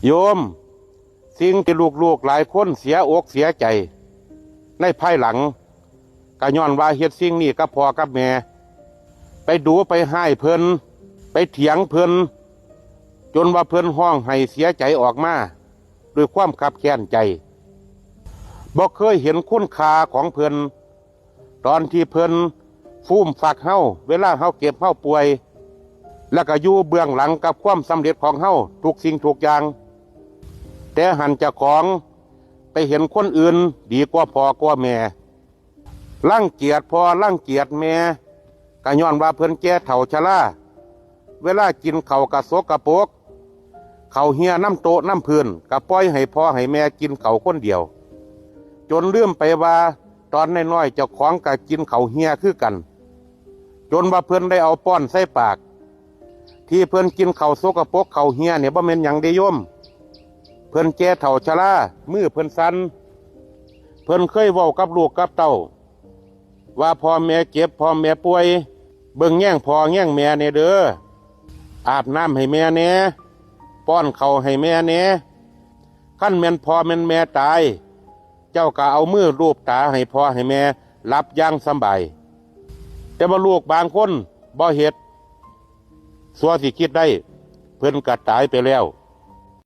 ໂຍມ, ສິ່ງທີ່ລູກໆຫຼາຍຄົນເສຍອົກເສຍໃຈໃນພາຍຫຼັງ ກໍຍ້ອນວ່າເຮັດສິ່ງນີ້ກັບພໍ່ກັບແມ່, ໄປດຸໄປຮ້າຍເພິ່ນ, ໄປຖຽງເພິ່ນ, ຈົນວ່າເພິ່ນຮ້ອງໄຫ້ເສຍໃຈອອກມາດ້ວຍຄວາມຄັບແຄ້ນໃຈ. ບໍ່ເຄີຍເຫັນຄຸນຄ່າຂອງເພິ່ນ ຕອນທີ່ເພິ່ນຟູມຟັກເຮົາ ເວລາເຮົາເຈັບເຮົາປ່ວຍ ແລ້ວກໍຢູ່ເບື້ອງຫຼັງກັບຄວາມສຳເລັດຂອງເຮົາທຸກສິ່ງທຸກຢ່າງ. ແຕ່ຫັນເຈົ້າຂອງໄປເຫັນຄົນອື່ນດີກວ່າພໍ່ກວ່າແມ່, ລັງກຽດພໍ່ລັງກຽດແມ່, ກໍຍ້ອນວ່າເພິ່ນແກ່ເຖົ້າຊະລາ, ເວລາກິນເຂົ້າກໍສົກກະປົກ, ເຂົ້າເຮ່ຍນຳໂຕະນຳພື້ນ ກໍປ່ອຍໃຫ້ພໍ່ໃຫ້ແມ່ກິນເຂົ້າຄົນດຽວ, ຈົນລືມໄປວ່າຕອນນ້ອຍໆເຈົ້າຂອງກໍກິນເຂົ້າເຮ່ຍຄືກັນ, ຈົນວ່າເພິ່ນໄດ້ເອົາປ້ອນໃສ່ປາກ. ທີ່ເພິ່ນກິນເຂົ້າສົກກະປົກເຂົ້າເຮ່ຍນີ້ ບໍ່ແມ່ນຫຍັງເດ້ໂຍມ, ເພິ່ນແກ່ເຖົ້າຊະລາ, ມືເພິ່ນສັ່ນ. ເພິ່ນເຄີຍເວົ້າກັບລູກກັບເຕົ້າວ່າ ພໍ່ແມ່ເຈັບ ພໍ່ແມ່ປ່ວຍ, ເບິ່ງແຍງພໍ່ແຍງແມ່ແດ່ເດີ, ອາບນ້ຳໃຫ້ແມ່ແດ່, ປ້ອນເຂົ້າໃຫ້ແມ່ແດ່. ຄັນແມ່ນພໍ່ແມ່ນແມ່ຕາຍ, ເຈົ້າກໍເອົາມືລູບຕາໃຫ້ພໍ່ໃຫ້ແມ່ຫຼັບຢ່າງສຳບາຍ. ແຕ່ວ່າລູກບາງຄົນບໍ່ເຮັດ, ຊົ່ວຊິຄິດໄດ້ ເພິ່ນກໍຕາຍໄປແລ້ວ.